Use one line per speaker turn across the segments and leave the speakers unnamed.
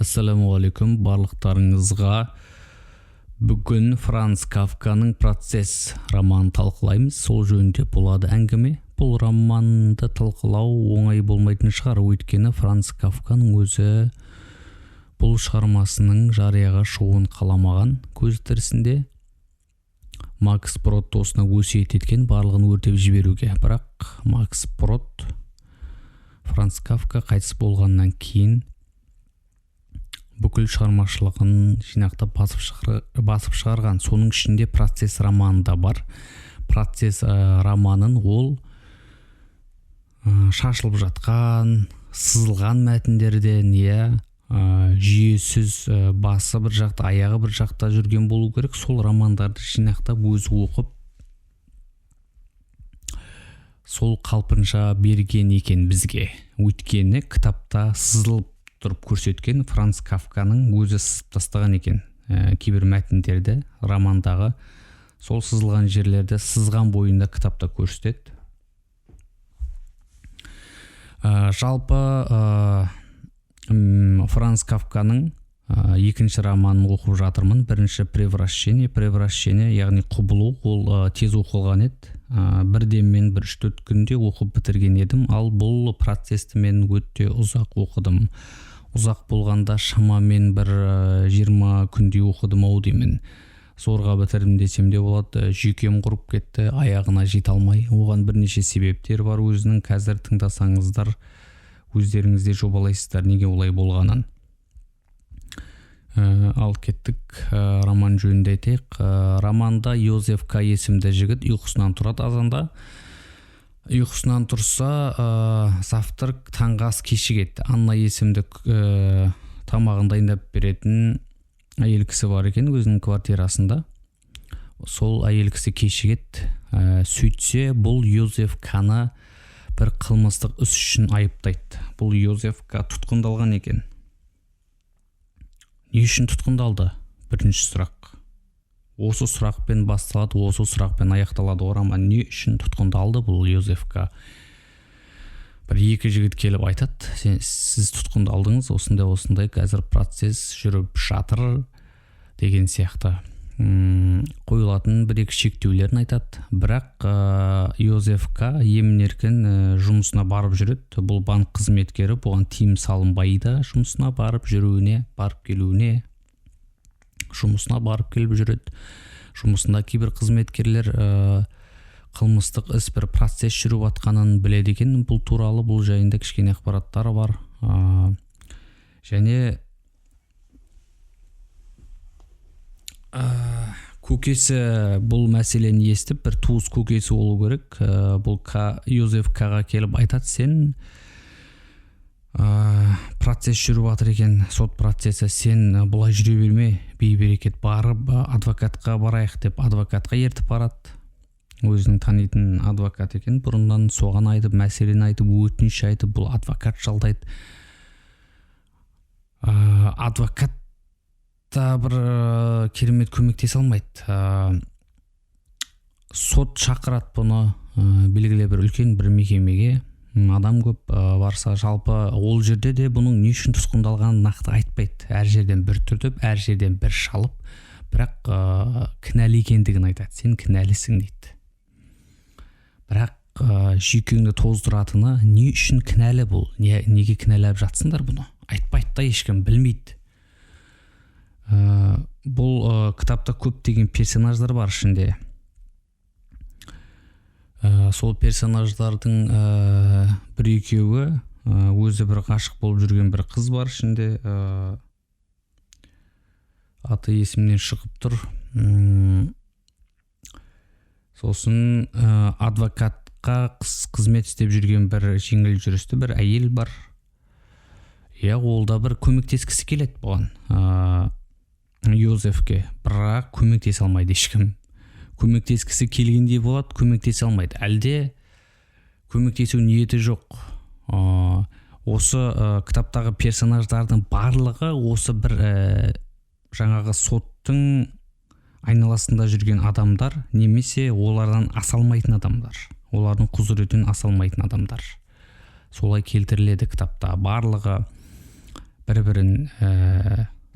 Ассалаумағалейкум барлықтарыңызға. Бүгін Франц Кафканың «Процесс» романын талқылаймыз. Сол жөнінде болады әңгіме. Бұл романды талқылау оңай болмайтын шығар, өйткені Франц Кафканың өзі бұл шығармасының жарияға шығуын қаламаған. Көзі тірісінде Макс Брод досына өсиет еткен барлығын өртеп жіберуге. Бірақ Макс Брод Франц Кафка қайтыс болғаннан кейін бүкіл шығармашылығын жинақтап басып шығарған. Соның ішінде «Процесс» романы да бар. «Процесс» романын ол шашылып жатқан, сызылған мәтіндерден, иә, жүйесіз, басы бір жақта, аяғы бір жақта жүрген болу керек. Сол романдарды жинақтап, өзі оқып, сол қалпынша берген екен бізге. Өйткені кітапта сызылып тұрып көрсеткен, Франц Кафканың өзі сызып тастаған екен кейбір мәтіндерді романдағы. Сол сызылған жерлерді сызған бойында кітапта көрсетеді. Жалпы Франц Кафканың екінші романын оқып жатырмын. Бірінші «Превращение», «Превращение», яғни «Құбылу», ол тез оқылған еді. Бірден мен бір 3-4 күнде оқып бітірген едім. Ал бұл «Процесті» мен өте ұзақ оқыдым. Ұзақ болғанда, шамамен бір 20 күндей оқыдым ау деймін. Зорға бітірдім десем де болады. Жүйкем құрып кетті аяғына жете алмай. Оған бірнеше себептер бар өзінің. Қазір тыңдасаңыздар, өздеріңіз де жобалайсыздар неге олай болғанын. Ал кеттік, роман жөнінде айтайық. Романда Йозеф К есімді жігіт ұйқысынан тұрады азанда. Ұйқысынан тұрса, завтрак, таңғы ас кешігеді. Анна есімді тамағын дайындап беретін әйел кісі бар екен өзінің квартирасында. Сол әйел кісі кешігеді. Сөйтсе, бұл Йозеф Каны бір қылмыстық іс үшін айыптайды. Бұл Йозеф К тұтқындалған екен. Не үшін тұтқындалды? Бірінші сұрақ. Осы сұрақпен басталады, осы сұрақпен аяқталады роман. Не үшін тұтқындалды бұл Йозеф К? Бір екі жігіт келіп айтады: «Сен, сіз тұтқындалдыңыз, осындай осындай, қазір процесс жүріп жатыр» деген сияқты. Қойылатын бір екі шектеулерін айтады. Бірақ Йозеф К емін еркін жұмысына барып жүреді. Бұл банк қызметкері, бұған тыйым салынбайды жұмысына барып жүруіне, барып келуіне. Жұмысына барып келіп жүреді. Жұмысында кейбір қызметкерлер қылмыстық іс, бір процесс жүріп жатқанын біледі екен. Бұл туралы, бұл жайында кішкене ақпараттар бар. Және көкесі бұл мәселені естіп, бір туыс көкесі болу керек, бұл Йозеф Кға келіп айтады: «Сен, процесс жүріп жатыр екен, сот процесі, сен бұлай жүре берме бейберекет, барып адвокатқа барайық», — деп адвокатқа ертіп барады. Өзінің танитын адвокат екен бұрыннан. Соған айтып, мәселені айтып, өтініш айтып, бұл адвокат жалдайды. Адвокат та бір керемет көмектесе алмайды. Сот шақырады бұны белгілі бір үлкен бір мекемеге. Адам көп. Барса, жалпы ол жерде де бұның не үшін тұтқындалғанын нақты айтпайды. Әр жерден бір түртіп, әр жерден бір шалып, бірақ кінәлі екендігін айтады. «Сен кінәлісің», — дейді. Бірақ жүйкеңді тоздыратыны, не үшін кінәлі бұл, неге кінәлап жатсыңдар, бұны айтпайды да, ешкім білмейді. Бұл кітапта көптеген персонаждар бар ішінде. Сол персонаждардың бір екеуі, өзі бір ғашық болып жүрген бір қыз бар ішінде, аты есімнен шығып тұр. Сосын адвокатқа қызмет істеп жүрген бір жеңіл жүрісті бір әйел бар, иә. Ол да бір көмектескісі келеді бұған, Йозефке, бірақ көмектесе алмайды ешкім. Көмектескісі келгендей болады, көмектесе алмайды. Әлде көмектесу ниеті жоқ. Осы кітаптағы персонаждардың барлығы осы бір жаңағы соттың айналасында жүрген адамдар немесе олардан аса алмайтын адамдар, олардың құзыретінен аса алмайтын адамдар. Солай келтіріледі кітапта. Барлығы Бір-бірін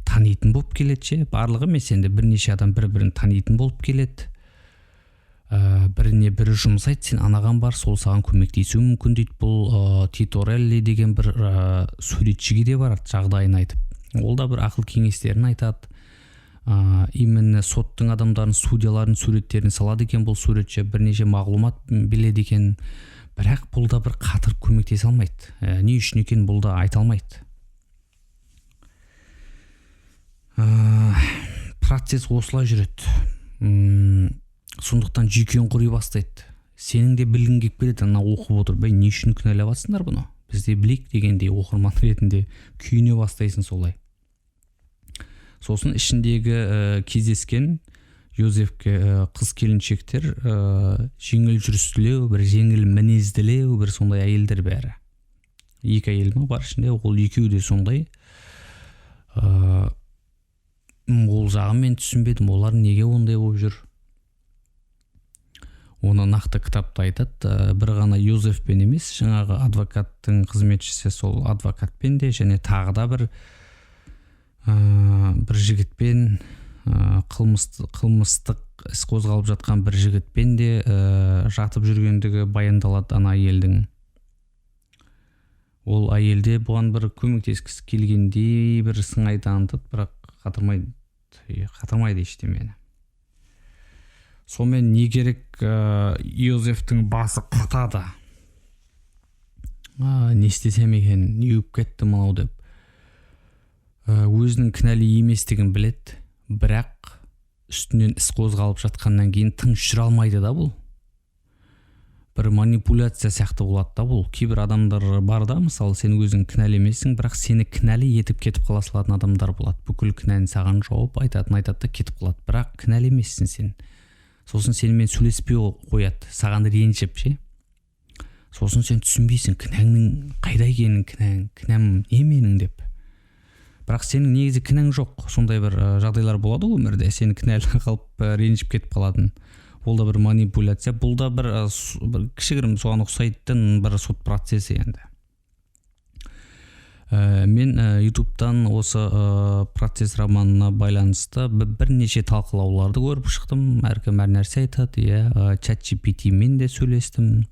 танитын болып келеді ше, барлығы емес енді, бірнеше адам бір-бірін танитын болып келеді. Біріне бірі жұмсайды, сен анаған бар, сол саған көмектесуі мүмкін дейді. Бұл Титорелли деген бір суретшіге де барады, жағдайын айтып. Ол да бір ақыл кеңестерін айтады. Именно соттың адамдарын, судьялардың суреттерін салады екен бұл суретші, бірнеше мағлұмат біледі екен. Бірақ бұл да бір қатырып көмектесе алмайды. Не үшін екен бұл да айта алмайды. Процесс осылай жүреді. Сондықтан жүйкең құри бастайды. Сенің де білгің келіп келеді, ана оқып отырып, бәй, не үшін кінәлап жатсыңдар бұны? Біз де білейік дегендей оқырман ретінде күйіне бастайсың солай. Сосын ішіндегі кездескен Йозефке қыз келіншектер жеңіл жүрістілеу, бір жеңіл мінезділеу, бір сондай әйелдер бәрі. Екі әйел ма бар ішінде, ол екеуі де сондай. Ол жағын мен түсінбедім, олар неге ондай болып жүр? Оны нақты кітапта айтады, бір ғана Йозефпен емес, жаңағы адвокаттың қызметшісі сол адвокатпен де, және тағы да бір жігітпен, қылмыстық іс қозғалып жатқан бір жігітпен де жатып жүргендігі баяндалады ана әйелдің. Ол әйелде бұған бір көмектескісі келгендей бір сыңай танытады, бірақ қатырмайды ештемені. Сонымен не керек, Йозефтің басы қатады. Не істесем екен, не болып кетті мынау деп. Өзінің кінәлі еместігін біледі, бірақ үстінен іс қозғалып жатқаннан кейін тыныш жүре алмайды да бұл. Бір манипуляция сияқты болады да бұл. Кейбір адамдар бар да, мысалы, сен өзің кінәлі емессің, бірақ сені кінәлі етіп кетіп қала салатын адамдар болады. Бүкіл кінәні саған жауып, айтатын айтады да кетіп қалады, бірақ кінәлі емессің сен. Сосын сенімен сөйлеспей қояды, саған ренжіп ше. Сосын сен түсінбейсің, кінәңнің қайда екенін, кінәм не менің деп. Бірақ сенің негізі кінәң жоқ. Сондай бір жағдайлар болады ғой өмірде, сені кінәлі қылып ренжіп кетіп қалатын. Ол да бір манипуляция, бұл да бір кішігірім соған ұқсайтын бір сот процесі енді. Мен Ютубтан осы процесс романына байланысты бірнеше талқылауларды көріп шықтым. Әркім әр нәрсе айтады, иә. ChatGPT-мен де сөйлестім,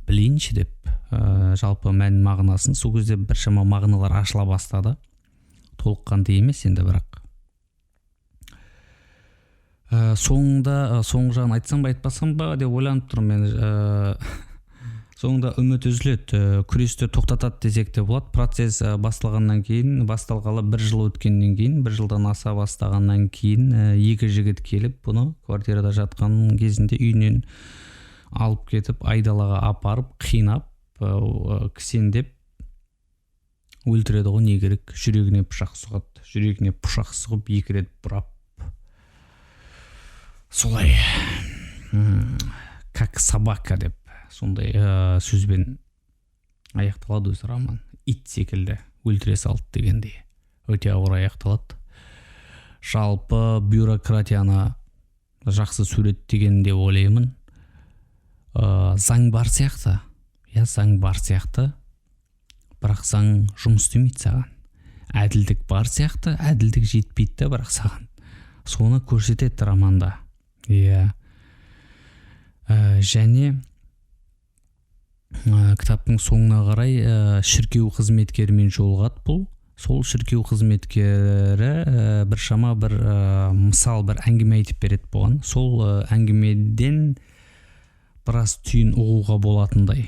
білейінші деп. Жалпы мән мағынасын сол кезде біршама мағыналар ашыла бастады. Толыққанды емес енді, бірақ. Соңында, соңғы жағын айтсам ба, айтпасам ба деп ойланып тұрмын мен. Соңында үміт үзіледі, күресті тоқтатады десек те болады. Процесс басталғаннан кейін, басталғалы бір жыл өткеннен кейін, бір жылдан аса бастағаннан кейін, екі жігіт келіп бұны квартирада жатқан кезінде үйінен алып кетіп, айдалаға апарып, қинап, кісендеп өлтіреді ғой, не керек, жүрегіне пышақ сұғады, жүрегіне пышақ сұғып екі рет бұрап. Солай, как собака деп сондай сөзбен аяқталады өзі роман. Ит секілді өлтіре салды дегендей, өте ауыр аяқталады. Жалпы бюрократияны жақсы суреттеген деп ойлаймын. Заң бар сияқты, иә, заң бар сияқты, бірақ заң жұмыс істемейді саған. Әділдік бар сияқты, әділдік жетпейді да бірақ саған. Соны көрсетеді романда. Иә. Және кітаптың соңына қарай шіркеу қызметкерімен жолығады бұл. Сол шіркеу қызметкері біршама бір мысал, бір әңгіме айтып береді бұған. Сол әңгімеден біраз түйін ұғуға болатындай.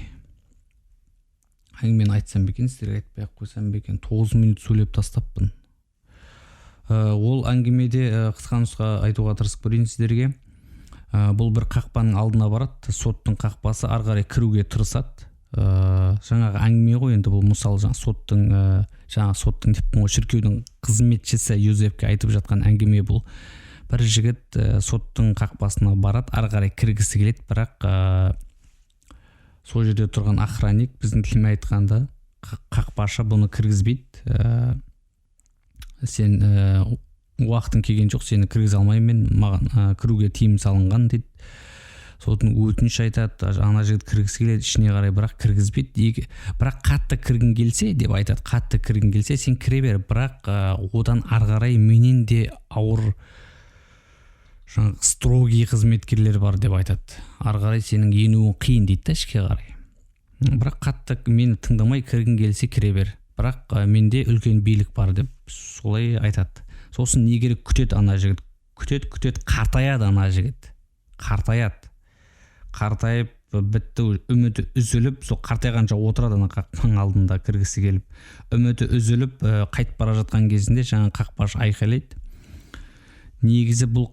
Әңгімені айтсам ба екен, сіздерге айтпай ақ қойсам ба екен, 9 минут сөйлеп тастаппын. Ол әңгімеде қысқа нұсқа айтуға тырысып көрейін сіздерге. Бұл бір қақпаның алдына барады, соттың қақпасы, ары қарай кіруге тырысады. Жаңағы әңгіме ғой енді бұл, мысал, жаңа соттың, жаңа соттың деппін ғой, шіркеудің қызметшісі Юзефке айтып жатқан әңгіме бұл. Бір жігіт соттың қақпасына барады, ары қарай кіргісі келеді, бірақ сол жерде тұрған охранник, біздің тілмен айтқанда қақпашы, бұны кіргізбейді. Сен уақытың келген жоқ, сені кіргізе алмаймын мен, маған кіруге тыйым салынған дейді. Сосын өтініш айтады, ана жігіт кіргісі келеді ішіне қарай, бірақ кіргізбейді. Бірақ қатты кіргің келсе деп айтады, қатты кіргің келсе сен кіре бер, бірақ одан ары қарай менен де ауыр жаңағы строгий қызметкерлер бар деп айтады. Ары қарай сенің енуің қиын дейді да ішке қарай. Бірақ қатты мені тыңдамай кіргің келсе кіре бер, бірақ менде үлкен билік бар деп солай айтады. Сосын не керек, күтеді ана жігіт, күтеді, күтеді, қартаяды ана жігіт, қартаяды. Қартайып бітті, үміті үзіліп, сол қартайғанша отырады ана қақпаның алдында кіргісі келіп. Үміті үзіліп, қайтып бара жатқан кезінде жаңа қақпашы айқайлайды. Негізі бұл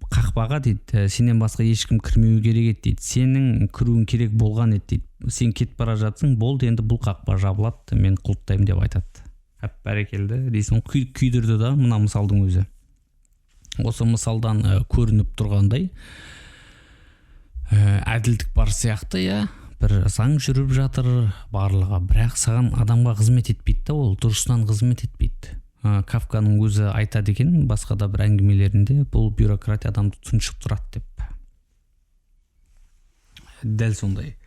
қақпаға дейді, сенен басқа ешкім кірмеуі керек еді дейді. Сенің кіруің керек болған еді дейді. Сен кетіп бара жатсың, болды енді бұл қақпа жабылады, мен құлыптаймын деп айтады. Әп бәрекелді дейсің, күйдірді да мына мысалдың өзі. Осы мысалдан көрініп тұрғандай, әділдік бар сияқты, иә, бір заң жүріп жатыр барлығы, бірақ саған адамға қызмет етпейді да, ол дұрысынан қызмет етпейді. Кафканың өзі айтады екен басқа да бір әңгімелерінде, бұл бюрократия адамды тұншықтырады деп. Дәл сондай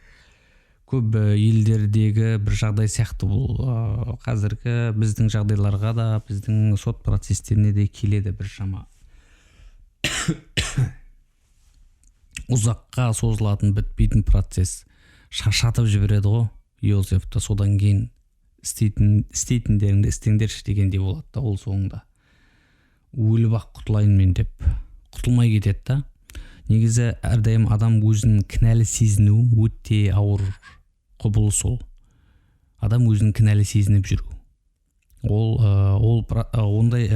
көп елдердегі бір жағдай сияқты бұл. Қазіргі біздің жағдайларға да, біздің сот процестеріне де келеді біршама. Ұзаққа созылатын бітпейтін процесс шаршатып жібереді ғой Йозефті. Содан кейін істейтіндеріңді істеңдерші дегендей болады да, ол соңында өліп ақ құтылайын мен деп құтылмай кетеді да. Негізі әрдайым адам өзін кінәлі сезіну өте ауыр құбылыс ол. Адам өзін кінәлі сезініп жүру. Ол ондай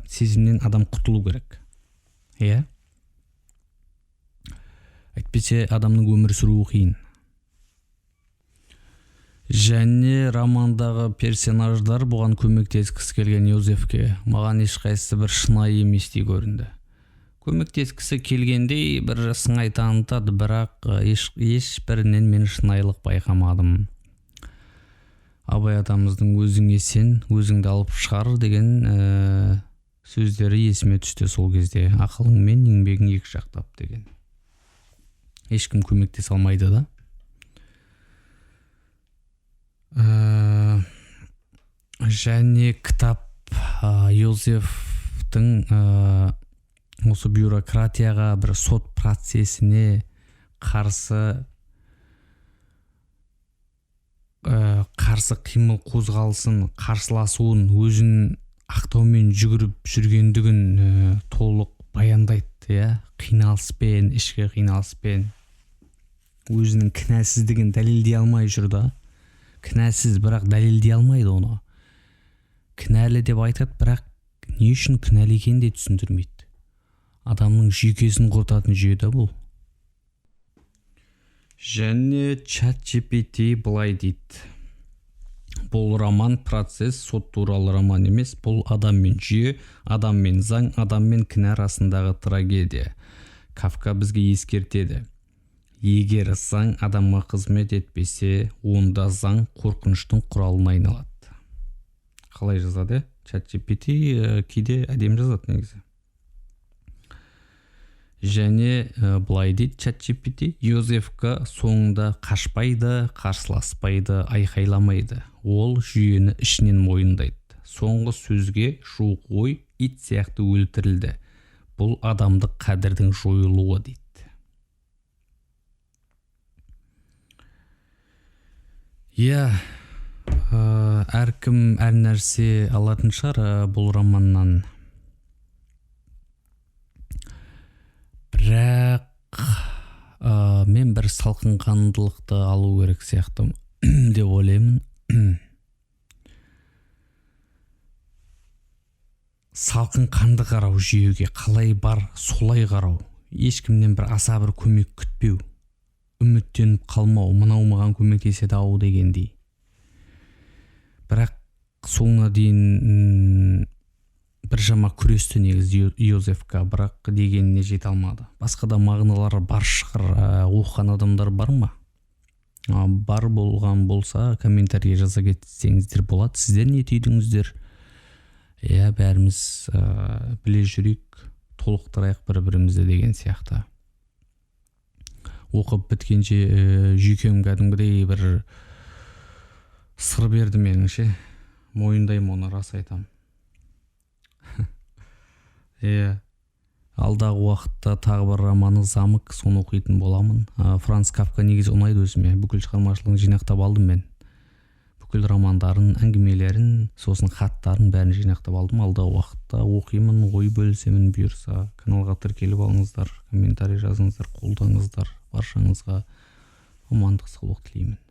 сезімнен адам құтылу керек. Иә? Әйтпесе адамның өмір сүруі қиын. Және романдағы персонаждар бұған көмектескісі келген Йозефке маған ешқайсысы бір шынайы еместей көрінді. Көмектескісі келгендей бір сыңай танытады, бірақ ешбірінен мен шынайылық байқамадым. Абай атамыздың өзіңе сен, өзіңді алып шығар деген сөздері есіме түсті сол кезде. Ақылың мен еңбегің екі жақтап деген. Ешкім көмектесе алмайды да. Және кітап Йозефтің осы бюрократияға, бір сот процесіне қарсы қимыл қозғалысын, қарсыласуын, өзін ақтаумен жүгіріп жүргендігін толық баяндайды, иә, қиналыспен, ішкі қиналыспен өзінің кінәсіздігін дәлелдей алмай жүр да. Кінәсіз, бірақ дәлелдей алмайды оны. Кінәлі деп айтады, бірақ не үшін кінәлі екенін де түсіндірмейді. Адамның жүйкесін құртатын жүйе да бұл. Және ChatGPT былай дейді. Бұл роман процесс, сот туралы роман емес, бұл адам мен жүйе, адам мен заң, адам мен кінә арасындағы трагедия. Кафка бізге ескертеді. Егер заң адамға қызмет етпесе, онда заң қорқыныштың құралына айналады. Қалай жазады? ChatGPT кейде әдемі жазады негізі. Және былай дейді ChatGPT, Йозефка соңында қашпайды, қарсыласпайды, айқайламайды. Ол жүйені ішінен мойындайды. Соңғы сөзге жуық ой ит сияқты өлтірілді. Бұл адамдық қадірдің жойылуы дейді. Иә, әркім әр нәрсе алатын шығар бұл романнан. Бірақ мен бір салқынқандылықты алу керек сияқты деп ойлаймын. Салқынқанды қарау жүйеге, қалай бар солай қарау, ешкімнен бір аса бір көмек күтпеу, үміттеніп қалмау, мынау маған көмектеседі ау дегендей. Бірақ соңына дейін біршама күресті негізі Йозефка, бірақ дегеніне жете алмады. Басқа да мағыналары бар шығар, оқыған адамдар бар ма? Бар болған болса, комментарийге жаза кетсеңіздер болады. Сіздер не түйдіңіздер? Иә, бәріміз біле жүрейік, толықтырайық бір-бірімізді деген сияқты. Оқып біткенше жүйкем кәдімгідей бір сыр берді менің ше. Мойындаймын оны, рас айтамын. Иә, алдағы уақытта тағы бір романы, «Замок», соны оқитын боламын. Франц Кафка негізі ұнайды өзіме. Бүкіл шығармашылығын жинақтап алдым мен, бүкіл романдарын, әңгімелерін, сосын хаттарын, бәрін жинақтап алдым. Алдағы уақытта оқимын, ой бөлісемін бұйырса. Каналға тіркеліп алыңыздар, комментарий жазыңыздар, қолдаңыздар. Баршаңызға амандық, саулық тілеймін.